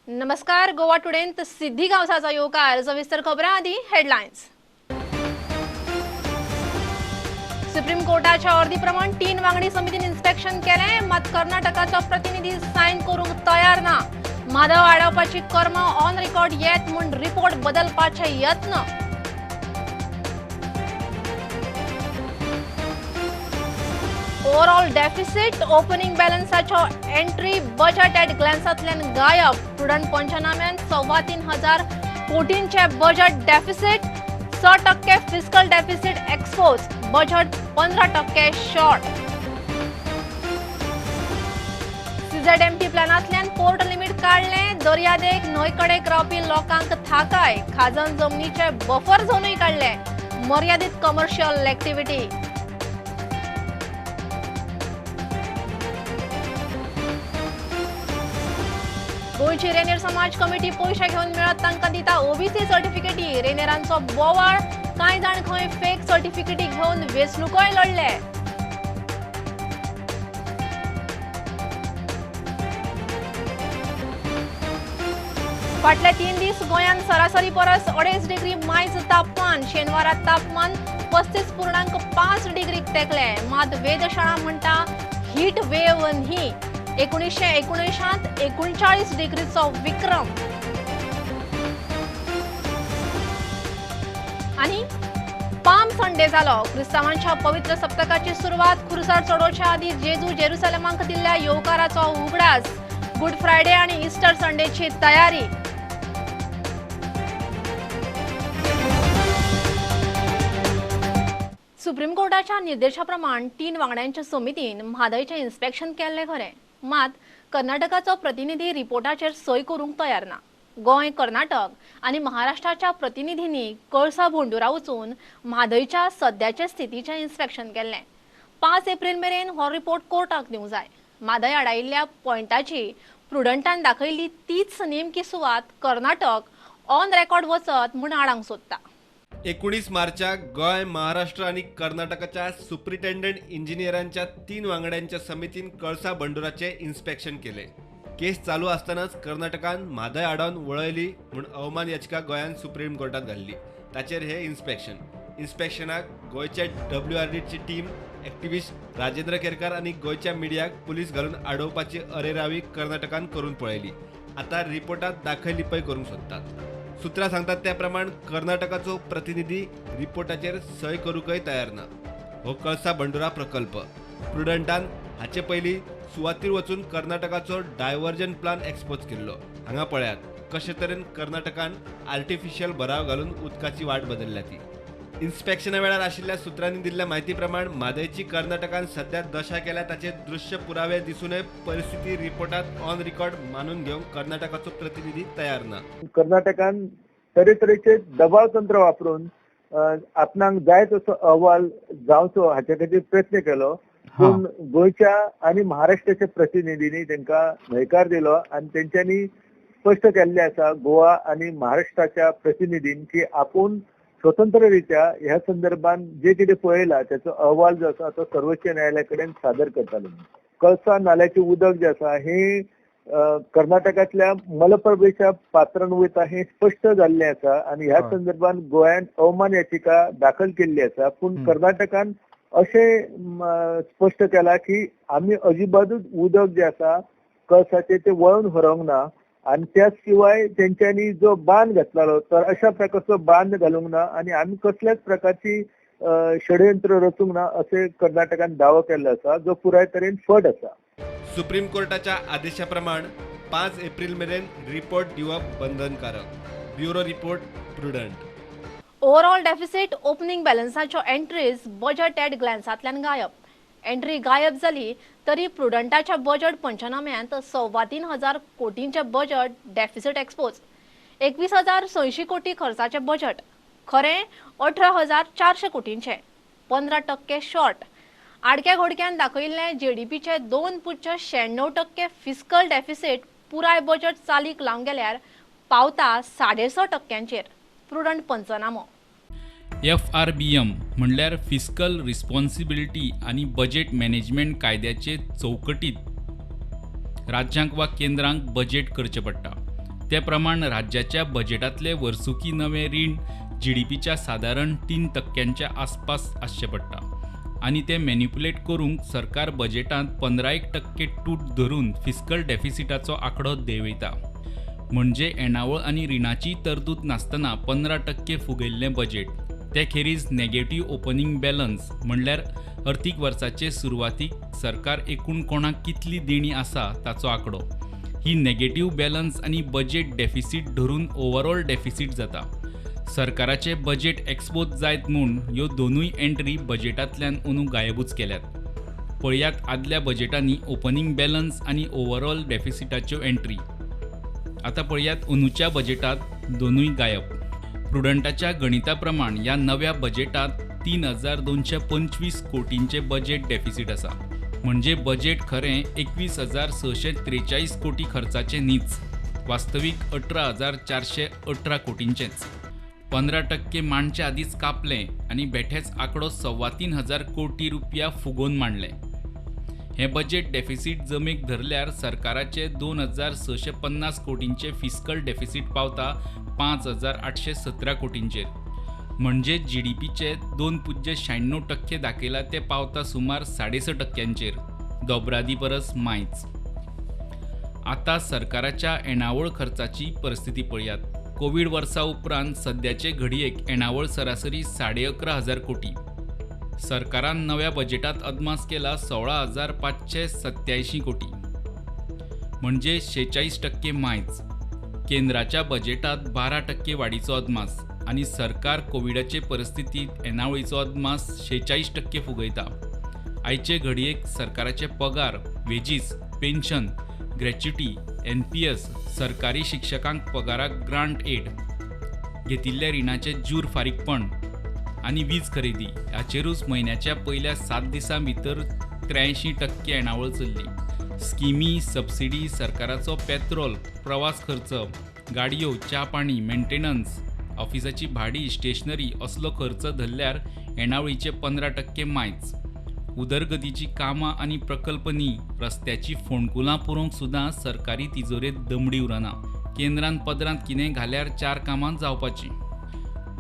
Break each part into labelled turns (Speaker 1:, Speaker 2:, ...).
Speaker 1: नमस्कार, गोवा टुडेंत सिद्धी गांवसाचो येवकार. सविस्तर खबरां आदी हेडलायन्स. सुप्रीम कोर्टाच्या ऑर्दी प्रमाण 3 वांगडी समितीन इन्स्पेक्शन केलें, मात कर्नाटकाचो प्रतिनिधी सायन करूंक तयार ना. माधव आडावपाची कर्म ऑन रिकॉर्ड येत म्हूण रिपोर्ट बदलपाचे यत्न. ओवरऑल डेफिसिट ओपनिंग बॅलन्साचो एंट्री बजेट एट ग्लॅन्सांतल्यान गायब. प्रुडंट पंचनाम्यान 3,250 कोटींचे budget deficit, 6% fiscal deficit expose, budget 15% short. CZMT प्लॅनांतल्यान पोर्ट लिमीट काडलें, दर्यादेग न्हंयकडेक रावपी लोकांक थाकाय. खाजन जमनीचे बफर झोनूय काडले, मर्यादीत कमर्शियल एक्टिविटी. गोंयची रेनेर समाज कमिटी पयशे घेवन मेळत तांकां दिता ओबीसी सर्टिफिकेटी. रेनेरांचो बोवाळ, कांय जाण खंय फेक सर्टिफिकेटी घेवन वेंचणुकोय लढले. फाटले 3 दीस गोंयांत सरासरी परस 2.5 डिग्री मायज तापमान. शेनवारा तापमान 35.5 डिग्रीक तेंकलें. मात वेधशाळा म्हणटा हीट वेव न्ही, 1919 39 डिग्रीचो विक्रम. आनी पाम संडे जालो. क्रिस्तांवांच्या पवित्र सप्तकाची सुरवात. खुरसार चडोवच्या आदी जेजू जेरुसलेमाक दिल्ल्या येवकाराचो उगडास. गुड फ्रायडे आनी इस्टर संडेची तयारी. सुप्रीम कोर्टाच्या निर्देशा प्रमाण 3 वांगड्यांच्या समितीन म्हादयचें इन्स्पेक्शन केल्लें खरें, मात कर्नाटकाचो प्रतिनिधी रिपोर्टाचेर सय करूंक तयार ना. गोंय, कर्नाटक आनी महाराष्ट्राच्या प्रतिनिधींनी कळसा भोंडुरा वचून म्हादयच्या सद्याचे स्थितीचें इन्स्पेक्शन केल्लें. 5 एप्रिल मेरेन हो रिपोर्ट कोर्टाक दिवंक जाय. म्हादय आडायिल्ल्या पॉयंटाची प्रुडंटान दाखयल्ली तीच नेमकी सुवात कर्नाटक ऑन रेकॉर्ड वचत म्हूण आडावंक सोदता.
Speaker 2: 19 मार्चाक गोंय, महाराष्ट्र आनी कर्नाटकाच्या सुप्रिटेंडंट इंजिनियरांच्या 3 वांगड्यांच्या समितीन कळसा बंडुराचे इन्स्पेक्शन केले. केस चालू आसतनाच कर्नाटकान म्हादय आडावन वळयली म्हूण अवमान याचिका गोंयान सुप्रीम कोर्टात घाल्ली. ताचेर हे इन्स्पेक्शन. इन्स्पेक्शनाक गोंयच्या WRDची टीम, एक्टिविस्ट राजेंद्र केरकार आनी गोंयच्या मिडियाक पुलीस घालून आडोवपाची अरेरावी कर्नाटकान करून पळयली. आतां रिपोर्टात दाखय लिपय करूंक सोदतात. सूत्रां सांगतात त्या प्रमाण कर्नाटकाचो प्रतिनिधी रिपोर्टाचेर सय करूंकय तयार ना. हो कळसा बंडुरा प्रकल्प प्रुडंटान हाचे पयलीं सुवातीर वचून कर्नाटकाचो डायवर्जन प्लान एक्सपोज केल्लो. हांगा पळयात कशे तरेन कर्नाटकान आर्टिफिशियल भराव घालून उदकाची वाट बदलल्या ती. इन्स्पेक्शना वेळार आशिल्ल्या सूत्रांनी दिल्ल्या म्हायती प्रमाण म्हादयची कर्नाटकान सध्या दशा केल्या ताचे दृश्य पुरावे दिसूनय परिस्थिती रिपोर्टात ऑन रिकॉर्ड मानून घेवंक कर्नाटकाचो प्रतिनिधी तयार ना.
Speaker 3: कर्नाटकान तरेतरेचे दबाव तंत्र वापरून आपणाक जाय तसो अहवाल जावचो हाचे खातीर प्रयत्न केलो, पूण गोंयच्या आनी महाराष्ट्राच्या प्रतिनिधींनी तांकां न्हयकार दिलो आनी तेंच्यांनी स्पश्ट केल्लें आसा गोवा आनी महाराष्ट्राच्या प्रतिनिधीन की आपूण स्वतंत्ररित्या ह्या संदर्भात जे कितें पळयला त्याचो अहवाल जो आसा तो सर्वोच्च न्यायालया कडेन सादर करतालो. कळसा नाल्याचें उदक जें आसा हें कर्नाटकांतल्या मलप्रभेच्या पात्रान वयता हें स्पश्ट जाल्लें आसा आनी ह्या संदर्भात गोंयान अवमान याचिका दाखल केल्ली आसा. पूण कर्नाटकान अशें स्पश्ट केलां की आमी अजिबातूच उदक जें आसा कळसाचें तें वळोवन व्हरूंक ना आनी त्याच शिवाय तेंच्यांनी जो बांद घातलेलो तर अशा प्रकारचो बांद घालूंक ना आनी आमी कसल्याच प्रकारची षडयंत्र रचूंक ना अशें कर्नाटकान दावो केल्लो आसा, जो पुराय तरेन फट आसा.
Speaker 2: सुप्रीम कोर्टाच्या आदेशा प्रमाण 5 एप्रिल मेरेन रिपोर्ट दिवप बंधनकारक. Bureau report, Prudent.
Speaker 1: Overall deficit opening बॅलन्साच्यो entries budget at ग्लॅन्सांतल्यान गायब. एंट्री गायब जाली तरी प्रुडंटाच्या बजेट पंचनाम्यांत 3,250 कोटींचे बजेट डेफिसिट एक्सपोज. 21,600 कोटी खर्चाचे बजेट, खरें 18,400 कोटींचे, 15% शॉर्ट. आडक्या घोडक्यान दाखयिल्लें जीडीपीचे 2.96% फिस्कल डेफिसिट पुराय बजेट चालीक लावंक गेल्यार पावता 6.5%. प्रुडंट पंचनामो.
Speaker 4: FRBM म्हणल्यार फिस्कल रिस्पॉन्सिबिलिटी आनी बजेट मॅनेजमेंट कायद्याचे चौकटीत राज्यांक वा केंद्रांक बजेट करचें पडटा. ते प्रमाण राज्याच्या बजेटांतले वर्सुकी नवें रीण जीडीपीच्या सादारण 3% आसपास आसचें पडटा आनी तें मॅनिपुलेट करूंक सरकार बजेटांत 15% तूट धरून फिस्कल डेफिसिटाचो आंकडो देंवयता. म्हणजे येणावळ आनी रिणाची तरतूद नासतना 15% फुगयल्लें बजेट. ते खेरीज नेगेटीव ओपनिंग बॅलन्स म्हणल्यार अर्थीक वर्साचे सुरवातीक सरकार एकूण कोणाक कितली देणी आसा ताचो आंकडो. ही नेगेटीव बॅलन्स आनी बजेट डेफिसीट धरून ओवरऑल डेफिसीट जाता. सरकाराचें बजेट एक्सपोज जायत म्हूण ह्यो दोनूय एंट्री बजेटांतल्यान अंदू गायबूच केल्यात. पळयात आदल्या बजेटांनी ओपनिंग बॅलन्स आनी ओवरऑल डेफिसिटाच्यो एंट्री. आतां पळयात अंदूच्या बजेटांत दोनूय गायब. प्रुडंटाच्या गणिता प्रमाण ह्या नव्या बजेटांत 3,225 कोटींचें बजेट डेफिसीट आसा. म्हणजे बजेट खरें 21,643 कोटी खर्चाचें न्हीच, वास्तवीक 18,418 कोटींचेंच. 15% मांडचे आदींच कापलें आनी बेठेच आंकडो 3,250 कोटी रुपया फुगोवन मांडलें. हें बजेट डेफिसीट जमेक धरल्यार सरकाराचें 2,650 कोटींचें फिस्कल डेफिसीट पावता 5,817 कोटींचेर. म्हणजे जीडीपीचे 2.96% दाखयला ते पावता सुमार 6.5%, दोबरादी परस मायज. आतां सरकाराच्या येणावळ खर्चाची परिस्थिती पळयात. कोवीड वर्सा उपरांत सद्याचे घडयेक येणावळ सरासरी 11,500 कोटी. सरकारान नव्या बजेटांत अदमास केला 16,587 कोटी, म्हणजे 46% मायज. केंद्राच्या बजेटांत 12% वाडीचो अदमास आनी सरकार कोविडाचे परिस्थितींत येणावळीचो अदमास 46% फुगयता. आयचे घडयेक सरकाराचे पगार, वेजीस, पेन्शन, ग्रॅच्युटी, NPS, सरकारी शिक्षकांक पगाराक ग्रांट एड, घेतिल्ल्या रिणाचें जूर फारीकपण आनी वीज खरेदी हाचेरूच म्हयन्याच्या पयल्या 7 दिसां भितर 83% येणावळ चल्ली. स्किमी, सबसिडी, सरकाराचो पेट्रोल, प्रवास खर्च, गाडयो, च्या पाणी, मेंटेनन्स, ऑफिसाची भाडी, स्टेशनरी असलो खर्च धरल्यार येणावळीचे 15% मायज. उदरगतीची कामां आनी प्रकल्प न्ही, रस्त्याची फोंडकुलां पुरोवंक सुद्दां सरकारी तिजोरेंत दमडी उरना. केंद्रान पदरांत कितें घाल्यार 4 कामां जावपाचीं.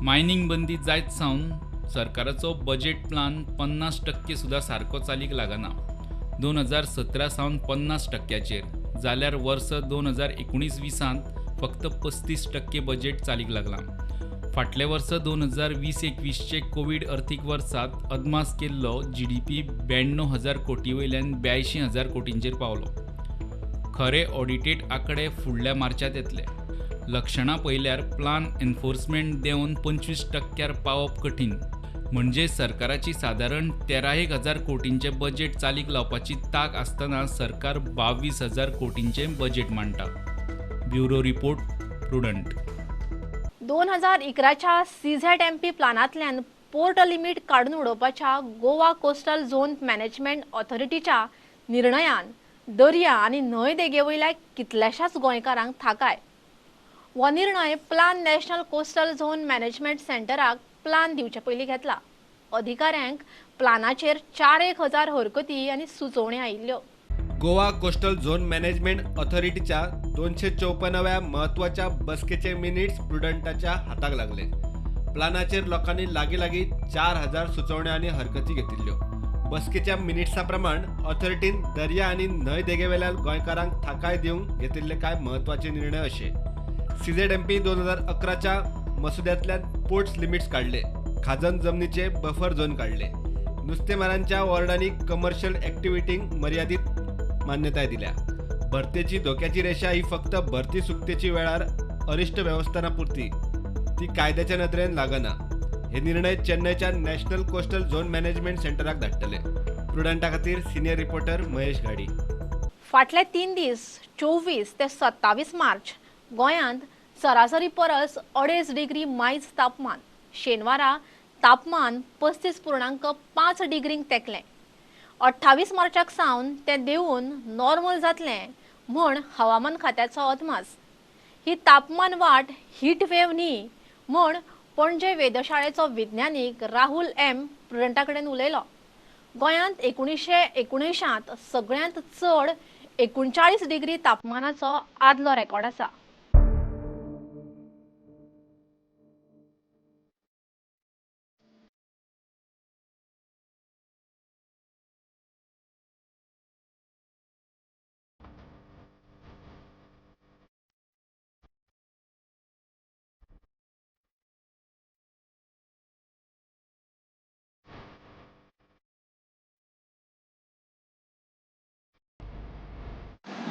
Speaker 4: मायनींग बंदी जायत सावन सरकाराचो बजेट प्लान 50% सुद्दां सारको चालीक लागना. 2017 सावन 50%चेर जाल्यार वर्स 2019-20 फक्त 35% बजेट चालीक लागलां. फाटले वर्स 2020-21 कोवीड अर्थीक वर्सांत अदमास केल्लो जीडीपी 92,000 कोटी वयल्यान 82,000 कोटींचेर पावलो. खरे ऑडिटेड आंकडे फुडल्या मार्चांत येतले. लक्षणां पळयल्यार प्लान एनफोर्समेंट देंवन 25% पावप कठीण. म्हणजे सरकाराची सादारण 13,000 कोटींचें बजेट चालीक लावपाची तांक आसतना सरकार 22,000 कोटींचें बजेट मांडटा. Bureau report, Prudent.
Speaker 1: 2011च्या CZMP प्लानांतल्यान port limit काडून उडोवपाच्या गोवा कोस्टल झोन मॅनेजमेंट ऑथॉरिटीच्या निर्णयान दर्या आनी न्हंय देगे वयल्या कितल्याशाच गोंयकारांक थाकाय. हो निर्णय plan national coastal zone management सेंटराक plan दिवचे पयलीं घेतला. अधिकाऱ्यांक प्लानाचेर 4,000 हरकती आनी सुचोवण्यो आयिल्ल्यो.
Speaker 2: गोवा कोस्टल झोन मॅनेजमेंट ऑथॉरिटीच्या 254व्या म्हत्वाच्या बसकेचे मिनिट्स प्रुडंटाच्या हाताक लागले. प्लानाचेर लोकांनी लागीं लागीं 4,000 सुचोवण्यो आनी हरकती घेतिल्ल्यो. बसकेच्या मिनिट्सा प्रमाण ऑथॉरिटीन दर्या आनी न्हंय देगेवेल्या गोंयकारांक थाकाय दिवंक घेतिल्ले कांय म्हत्वाचे निर्णय अशे: CZMP 2011च्या मसुद्यांतल्यान पोर्ट्स लिमिट्स काडले, खाजन जमनीचे बफर झोन काडले, नुस्तेमारांच्या वॉर्डांनी कमर्शियल ॲक्टिव्हिटींक मर्यादीत मान्यताय दिल्या. भरतेची धोक्याची रेशा ही फक्त भरती सुकतेची वेळार अरिश्ट वेवस्थानापुरती, ती कायद्याच्या नदरेन लागना. हे निर्णय चेन्नयच्या नॅशनल कोस्टल झोन मॅनेजमेंट सेंटराक धाडटले. प्रुडंटा खातीर सिनियर रिपोर्टर महेश घाडी.
Speaker 1: फाटले 3 दीस 24 ते 27 मार्च गोंयांत सरासरी परस 2.5 डिग्री मायज तापमान. शेनवारा तापमान 35.5 डिग्रींक तेंकलें. 28 मार्चाक सावन तें देंवून नॉर्मल जातलें म्हूण हवामान खात्याचो अदमास. ही तापमान वाड हीट वेव न्ही म्हूण पणजे वेधशाळेचो विज्ञानीक राहुल एम प्रुडंटा कडेन उलयलो. गोंयांत 1979 सगळ्यांत चड 39 डिग्री तापमानाचो आदलो रेकॉर्ड आसा.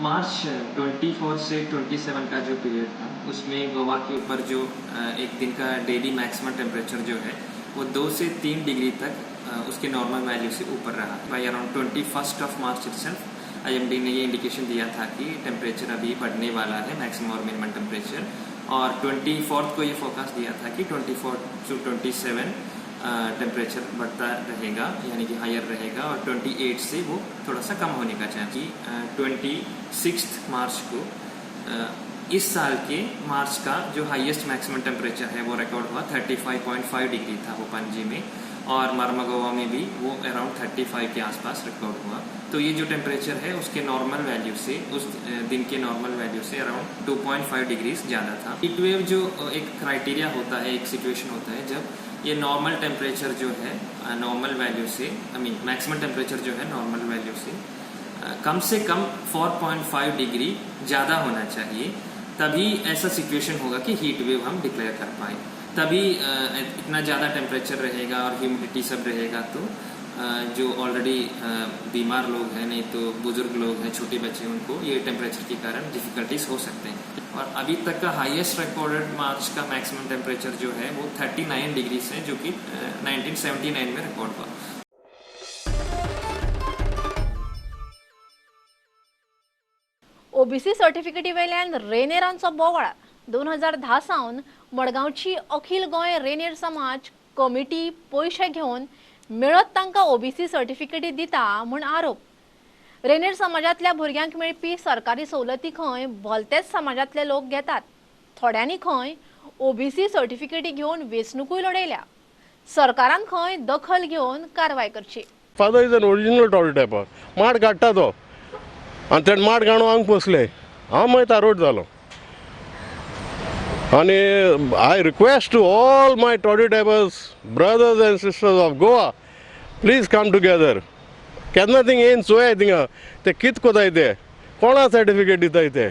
Speaker 5: मार्च 24 से 27 का जो पीरियड था उसमें गोवा के ऊपर जो एक दिन का डेली मैक्सिमम टेम्परेचर जो है वो 2 से 3 डिग्री तक उसके नॉर्मल वैल्यू से ऊपर रहा। By around 21 March itself IMD ने ये इंडिकेशन दिया था कि टेम्परेचर अभी बढ़ने वाला है, मैक्सिमम और मिनिमम टेम्परेचर। और 24 को ये फोकस दिया था कि 24 to 27 temperature बढ़ता रहेगा, यानी कि हायर रहेगा, और 28 से वो थोड़ा सा कम होने का चांस। 26 मार्च को इस साल के मार्च का जो हाईएस्ट मैक्सिमम टेम्परेचर है वो रिकॉर्ड हुआ, 35.5 डिग्री था वो पणजी में, और मर्मागोवा में भी वो अराउंड 35 के आसपास रिकॉर्ड हुआ। तो ये जो टेम्परेचर है उसके नॉर्मल वैल्यू से, उस दिन के नॉर्मल वैल्यू से अराउंड 2.5 डिग्रीज ज़्यादा था। हीट वेव जो एक क्राइटेरिया होता है, एक सिचुएशन होता है जब ये नॉर्मल टेम्परेचर जो है नॉर्मल वैल्यू से, I mean maximum temperature जो है नॉर्मल वैल्यू से कम 4.5 डिग्री ज़्यादा होना चाहिए, तभी ऐसा सिचुएशन होगा कि हीट वेव हम डिक्लेयर कर पाए। तभी इतना ज़्यादा टेम्परेचर रहेगा और ह्यूमिडिटी सब रहेगा तो जो ऑलरेडी बीमार लोग हैं, नहीं तो बुजुर्ग लोग हैं, छोटे बच्चे, उनको ये टेम्परेचर के कारण डिफ़िकल्टीज हो सकते हैं। और अभी तक का हाईएस्ट रिकॉर्डेड मार्च का मैक्सिमम टेम्परेचर जो है वो 39 डिग्री से, जो कि 1979 में रिकॉर्ड हुआ।
Speaker 1: ओबीसी सर्टिफिकेटी वयल्यान रेनेरांचो बोवाळ। 2010 सावन मडगांवची अखिल गोंय रेनेर समाज कमिटी पयशे घेवन मेळत तांकां ओबीसी सर्टिफिकेटी दिता म्हूण आरोप। रेनेर समाजांतल्या भुरग्यांक मेळपी सरकारी सवलती खंय भलतेच समाजांतले लोक घेतात। थोड्यांनी खंय ओबीसी सर्टिफिकेटी घेवन वेंचणुकूय लडयल्या। सरकारान खंय दखल घेवन कारवाय करची।
Speaker 6: Father is an original toddy tapper, माड काडटा तो आनी तेणें माड घाणो हांगा पोसले, हांव मागीर तारोड जालो। आनी I request to all my toddy tappers brothers and sisters of Goa, please come together. केन्ना थिंगा येवन चोयाय थिंगा ते कित कोताय ते, कोणा सर्टिफिकेट दिताय ते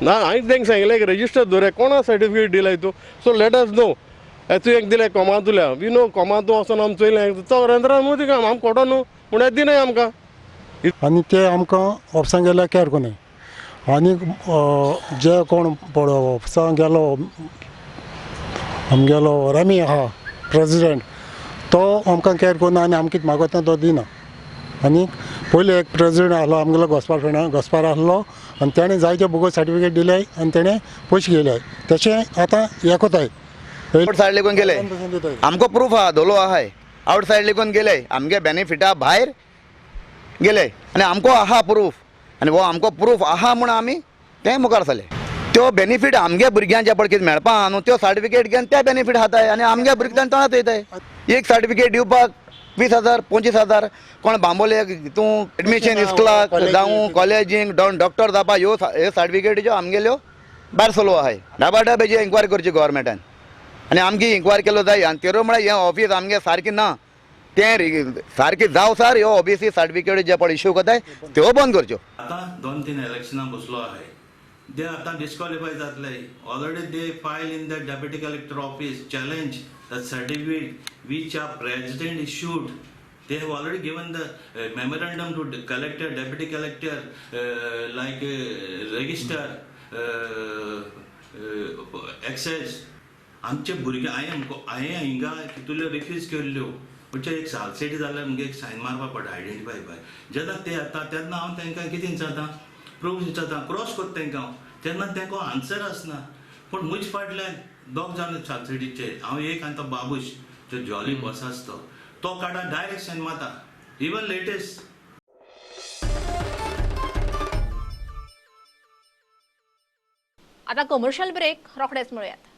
Speaker 6: ना। हांवें तेंका सांगलें की रजिस्टर दवराय, कोणा सर्टिफिकेट दिलाय तूं, सो let us नो। तुवें एक दिलें कोमांतुल्या, we know कोमांतू वचोन आमी चोयलें तो रेंद्रा मोदी काम आमकां कोडो न्हू पूण हें दिनाय आमकां।
Speaker 7: आनी ते आमकां ऑफिसांत गेल्यार कॅर कोन्नाय आनी जे कोण ऑफिसांत गेलो आमगेलो रमी आहा प्रेजिडेंट, तो आमकां कॅर कोन्ना आनी आमकां कितें मागता तो दिना। आनी पयलीं एक प्रेजिडेंट आहलो आमगेलो घोस्पार फ्रेंडा घोस्पार आहलो आनी तेणें जायते बोगस सर्टिफिकेट दिले आनी तेणें पयशे घेयले। तशें आतां हें कोताय
Speaker 8: आउट सायड लेगून गेले, आमकां प्रूफ आहा, धोलो आहाय, आउट सायड लेगून गेले, आमगे बेनिफिटा भायर गेले आनी आमकां आहा प्रूफ, आनी हो आमकां प्रूफ आहा म्हूण आमी तें मुखार सरले। त्यो बेनिफीट आमगे भुरग्यांच्या पळय कितें मेळपा आहा न्हू, त्यो सर्टिफिकेट घेवन ते बेनिफीट खाताय आनी आमगे भुरग्यां तोंडांत वयताय। एक सर्टिफिकेट दिवपाक 20,000 25,000 कोण बांबोले तूं एडमिशन इस्कुलाक जावं कॉलेजींक डॉक्टर जावपा ह्यो सर्टिफिकेट ज्यो आमगेल्यो भायर सलो आहाय। डाबा डाब हेजी इन्क्वायरी करची गव्हर्मेंटान आनी आमची इन्क्वायरी केल्लो जाय। आनी तेरो म्हळ्यार हें ऑफीस आमगे सारकें ना, तें सारकें जावं सार ह्यो ओबीसी सर्टिफिकेट जे पळय इश्यू करताय त्यो बंद करच्यो।
Speaker 9: आतां 2-3 इलेक्शनां बसलो आहाय, ते आतां डिस्क्वॉलिफाय जातले। Already they file in the deputy collector office challenge the certificate which are president issued. They have already given the memorandum to the collector, deputy collector, like register, excise. आमचे भुरगे हांवें हिंगा तितूंतल्यो रिफ्यूज केल्ल्यो, म्हणजे एक सालसेटी जाल्यार मुगे एक सायन मारपा पडटा आयडेंटिफाय बाय। जेन्ना ते येता तेन्ना हांव तांकां कितें विचारता, प्रूफ विचारता, क्रॉस करता तांकां हांव, तेन्ना तांकां आन्सर आसना। पूण म्हजे फाटल्यान दोग जाण सालसेटीचे, हांव एक आनी तो बाबूश जो जॉली बस आसतो तो काडा डायरेक्ट सायन मारता, इवन लेटेस्ट।
Speaker 1: आता कमर्शियल ब्रेक, रोखडेच मेळुयात।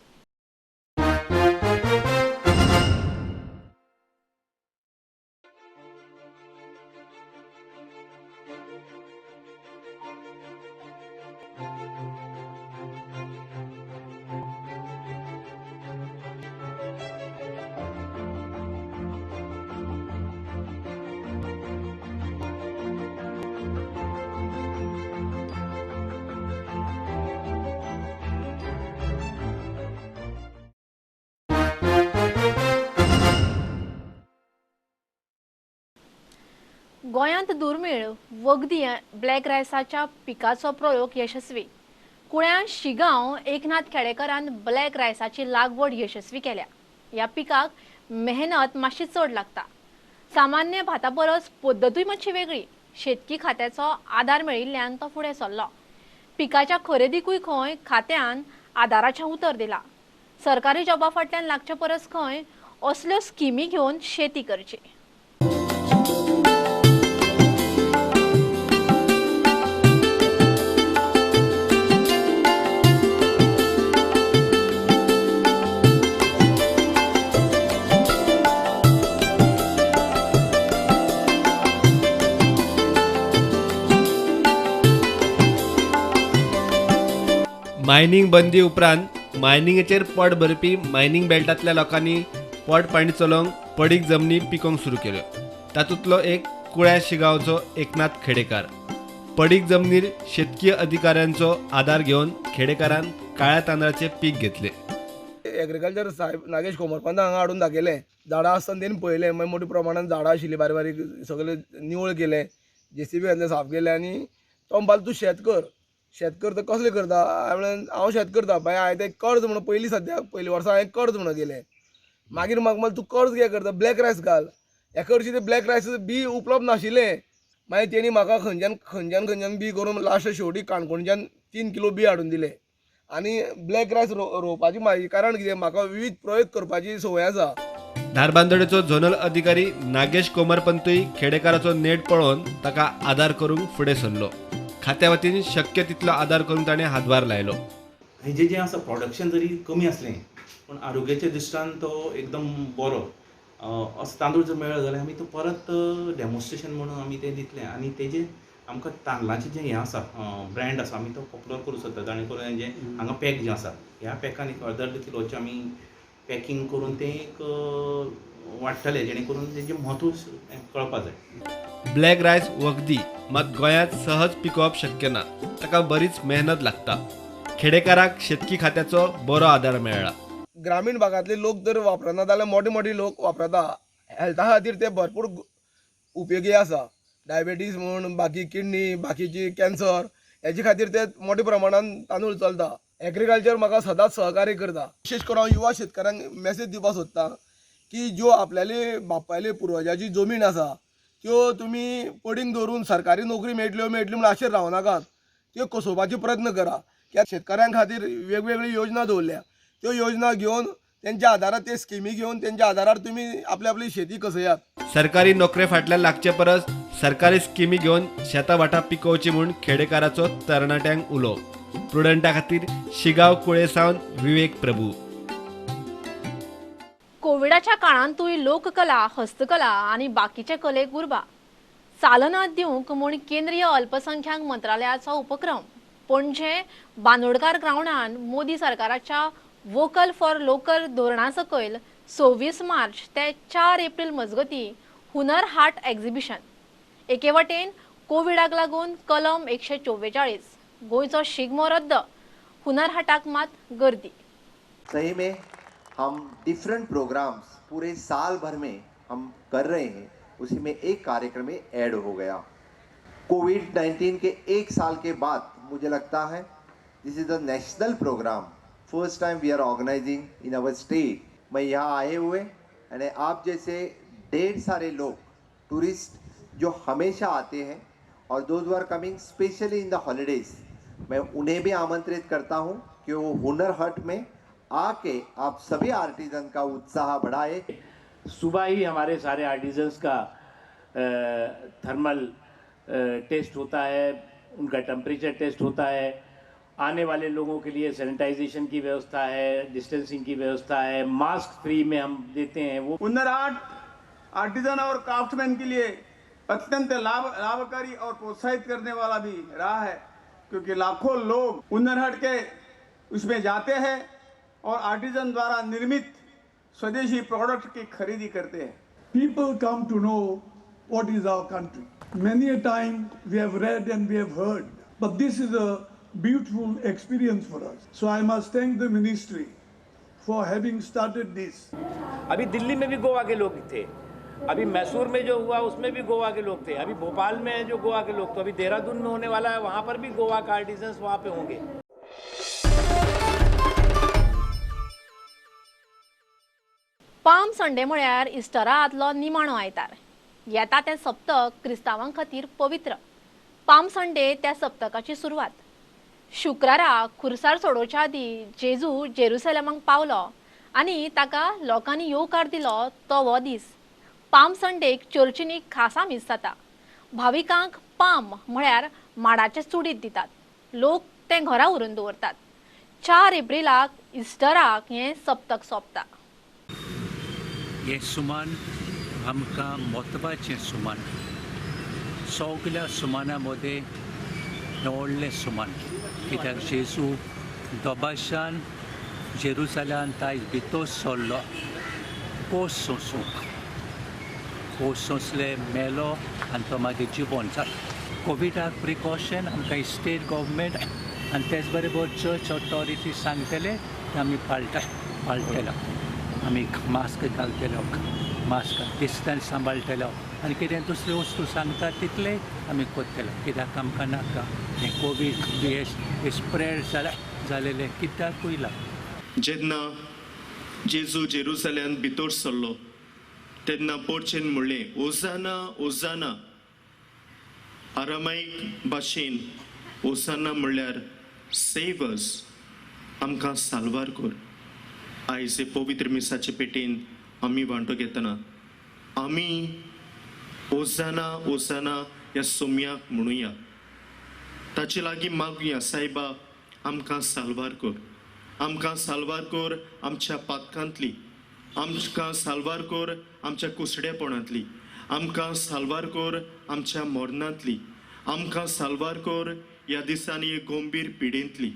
Speaker 1: गोंयांत दुर्मीळ वखदी ब्लॅक रायसाच्या पिकाचो प्रयोग यशस्वी. कुळ्यां शिगांव एकनाथ खेडेकरान ब्लॅक रायसाची लागवड यशस्वी केल्या. ह्या पिकाक मेहनत मातशी चड लागता. सामान्य भाता परस पद्दतूय मातशी वेगळी. शेतकी खात्याचो आदार मेळिल्ल्यान तो फुडें सरलो. पिकाच्या खरेदीकूय खंय खात्यान आदाराचें उतर दिलां. सरकारी जॉबा फाटल्यान लागचे परस खंय असल्यो स्किमी घेवन शेती करची.
Speaker 2: मायनिंग बंदी उपरांत मायनिंगेचेर पोट भरपी मायनिंग बेल्टांतल्या लोकांनी पोट पाणी चलोवंक पडीक जमनी पिकोवंक सुरू केल्यो. तातूंतलो एक कुळ्या शिगांवचो एकनाथ खेडेकार. पडीक जमनीर शेतकी अधिकाऱ्यांचो आदार घेवन खेडेकारान काळ्या तांदळाचें पीक घेतलें.
Speaker 10: एग्रीकल्चर साहेब नागेश कोमरपंत हांगा हाडून दाखयलें. झाडां आसतना तेणी पळयलें, मागीर मोठ्या प्रमाणान झाडां आशिल्लीं बारीक बारीक, सगळें निवळ केलें, जेसीबी घातलें, साफ केलें आनी तो म्हणपाक तूं शेत कर. शेत करता कसलें करता? हांवें हांव शेत करता बाय, हांवें तें कर्ज म्हणून पयलीं सद्याक पयलीं वर्सा हांवें कर्ज म्हणून गेलें. मागीर म्हाका म्हणलें तूं कर्ज कित्याक करता, ब्लॅक रायस घाल. एका वर्सी तें ब्लॅक रायस बी उपलब्ध नाशिल्लें. मागीर तेणी म्हाका खंयच्यान खंयच्यान खंयच्यान बी करून लास्ट शेवटी काणकोणच्यान 3 किलो बी हाडून दिलें. आनी ब्लॅक रायस रोवपाची म्हाजी कारण कितें, म्हाका विविध प्रयोग करपाची संवय आसा.
Speaker 2: धारबांदोडेचो झोनल अधिकारी नागेश कोमरपंतूय खेडेकाराचो नेट पळोवन ताका आदार करूंक फुडें सरलो. खात्या वतीन शक्य तितलो आदार करून ताणें हातभार लायलो.
Speaker 11: हेजें जें आसा प्रोडक्शन जरी कमी आसलें पूण आरोग्याच्या दृश्टान तो एकदम बरो असो तांदूळ जर मेळ्ळो जाल्यार आमी तो परत डेमॉन्स्ट्रेशन म्हणून आमी तें दितले आनी तेजें आमकां तांदळाचें जें हें आसा ब्रँड आसा आमी तो पॉप्युलर करूं शकता. जाणें करून हेजें हांगा पॅक जें आसा ह्या पॅकान एक अर्द अर्द किलोचें आमी पॅकींग करून तें एक वाडटलें, जेणे करून तेजें म्हत्व कळपा जाय.
Speaker 2: ब्लॅक रायस वखदी मात गोंयांत सहज पिकोवप शक्य ना. ताका बरीच मेहनत लागता. खेडेकाराक शेतकी खात्याचो बरो आदार मेळ्ळा.
Speaker 10: ग्रामीण भागांतले लोक जर वापरना जाल्यार मोठे मोठे लोक वापरता. हेल्था खातीर ते भरपूर उपयोगी आसा. डायबेटीस म्हूण, बाकी किडनी, बाकीची कॅन्सर हेजे खातीर ते मोठ्या प्रमाणान तांदूळ चलता. एग्रीकल्चर म्हाका सदांच सहकार्य करता. विशेश करून हांव युवा शेतकारांक मेसेज दिवपाक सोदता की ज्यो आपल्याले बापायले पुर्वजाची जमीन आसा त्यो तुमी पडींग दवरून सरकारी नोकरी मेळटल्यो मेळटली म्हूण आशेर रावनाकात, त्यो कसोवपाचे प्रयत्न करा. कित्याक शेतकाऱ्यां खातीर वेगवेगळ्यो योजना दवरल्या, त्यो योजना घेवन तेंच्या आदारार, ते स्किमी घेवन तेंच्या आदारार तुमी आपली आपली शेती कसयात.
Speaker 2: सरकारी नोकरे फाटल्यान लागचे परस सरकारी स्किमी घेवन शेतां भाटां पिकोवची म्हूण खेडेकाराचो तरणाट्यांक उलो. प्रुडंटा खातीर शिगांव कुळे सावन विवेक प्रभू.
Speaker 1: कोविडाच्या काळांतूय लोककला, हस्तकला आनी बाकीचे कलेक उर्बा चालना दिवंक म्हूण केंद्रीय अल्पसंख्याक मंत्रालयाचो उपक्रम. पणजे बांदोडकार ग्रावंडान मोदी सरकाराच्या वोकल फॉर लोकल धोरणा सकयल 26 मार्च ते 4 एप्रिल मजगती हुनर हाट एक्झिबिशन. एके वटेन कोविडाक लागून कलम 144 गोंयचो शिगमो रद्द, हुनर हाटाक मात गर्दी.
Speaker 12: सही में हम डिफरेंट प्रोग्राम्स पूरे साल भर में हम कर रहे हैं, उसी में एक कार्यक्रम में ऐड हो गया। कोविड-19 के 1 साल के बाद मुझे लगता है this is a national programme, first time we are organising in our state. मैं यहाँ आए हुए यानी आप जैसे ढेर सारे लोग टूरिस्ट जो हमेशा आते हैं और those who are coming specially in the holidays, मैं उन्हें भी आमंत्रित करता हूँ कि वो हुनर हट में आके आप सभी आर्टिजन का उत्साह बढ़ाए।
Speaker 13: सुबह ही हमारे सारे आर्टिजन्स का थर्मल टेस्ट होता है, उनका टेम्परेचर टेस्ट होता है, आने वाले लोगों के लिए सैनिटाइजेशन की व्यवस्था है, डिस्टेंसिंग की व्यवस्था है, मास्क फ्री में हम देते हैं। वो
Speaker 14: हुनर हाट आर्टिजन और क्राफ्टमैन के लिए अत्यंत लाभकारी और प्रोत्साहित करने वाला भी रहा है, क्योंकि लाखों लोग हुनर हाट के उसमें जाते हैं और आर्टिजन द्वारा निर्मित स्वदेशी प्रोडक्ट की खरीदी करते हैं।
Speaker 15: People come to know what is our country. Many a time we have read and we have heard, but this is a beautiful experience for us. So I must thank the ministry for having started this.
Speaker 16: अभी दिल्ली में भी Goa K लोग थे,
Speaker 13: अभी मैसूर में जो हुआ उसमें भी गोवा के लोग थे, अभी भोपाल में जो गोवा के लोग, तो अभी देहरादून में होने वाला है, वहाँ पर भी गोवा का आर्टिजन्स वहाँ पे होंगे।
Speaker 1: पाम संडे म्हळ्यार इस्टरा आदलो निमाणो आयतार। येता तें सप्तक क्रिस्तांवां खातीर पवित्र। पाम संडे त्या सप्तकाची सुरवात। शुक्रारा खुर्सार सोडोवच्या आदीं जेजू जेरुसलेमाक पावलो आनी ताका लोकांनी येवकार दिलो तो हो दीस। पाम संडेक चर्चींनी खासा मीस जाता। भाविकांक पाम म्हळ्यार माडाचे चुडीत दितात। लोक तें घरा व्हरून दवरतात। 4 एप्रिलाक इस्टराक हें सप्तक सोंपता।
Speaker 16: हें सुमान आमकां म्हत्वाचें सुमान, सगल्या सुमाना मदें हें व्हडलें सुमान, कित्याक जेजू दोबाशान जेरुसलेमान आयज भितर सरलो, कोस सोंसूंक, कोस सोंसले, मेलो आनी तो मागीर जिवन जालो। कोविडाक प्रिकॉशन आमकां स्टेट गव्हर्मेंट आनी तेच बरोबर चर्च ऑथॉरिटी सांगतले ते आमी पाळटले। आमी मास्क घालतले, मास्क डिस्टन्स सांबाळटले आनी कितें दुसऱ्यो वस्तू सांगता तितले आमी करतले, कित्याक आमकां नाका हें कोवीड दुयेंस स्प्रेड जालेलें कित्याकूय लागता।
Speaker 17: जेन्ना जेजू जेरुसलेमांत भितर सरलो तेन्ना पोर्चेन म्हणलें, ओजाना ओजाना। आरामाईक भाशेन ओजाना म्हणल्यार सेव अस, आमकां साल्वार कर। आयज हे पवित्र मिसाचे पेटेन आमी वांटो घेतना आमी ओजाना ओजाना ह्या सोम्याक म्हणुया, ताचे लागीं मागुया, सायबा आमकां साल्वार कर, आमकां साल्वार कर आमच्या पातकांतली, आमकां साल्वार कर आमच्या कुसडेपणांतली, आमकां साल्वार कर आमच्या मरणांतली, आमकां साल्वार कर ह्या दिसांनी गंभीर पिडेंतली।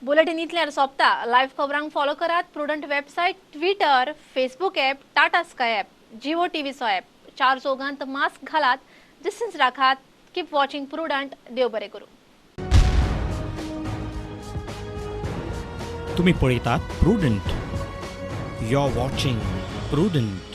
Speaker 1: बुलेटिन इतल्यार सोंपता। लायव्ह खबरांक फॉलो करात Prudent website, Twitter, Facebook app, Tata Sky app, Jio टीव्हीचो app. 4 चौगांत मास्क घालात, डिस्टन्स राखात। Keep watching Prudent. देव बरें करूं।
Speaker 18: तुम्ही पळयतात Prudent. You are watching Prudent.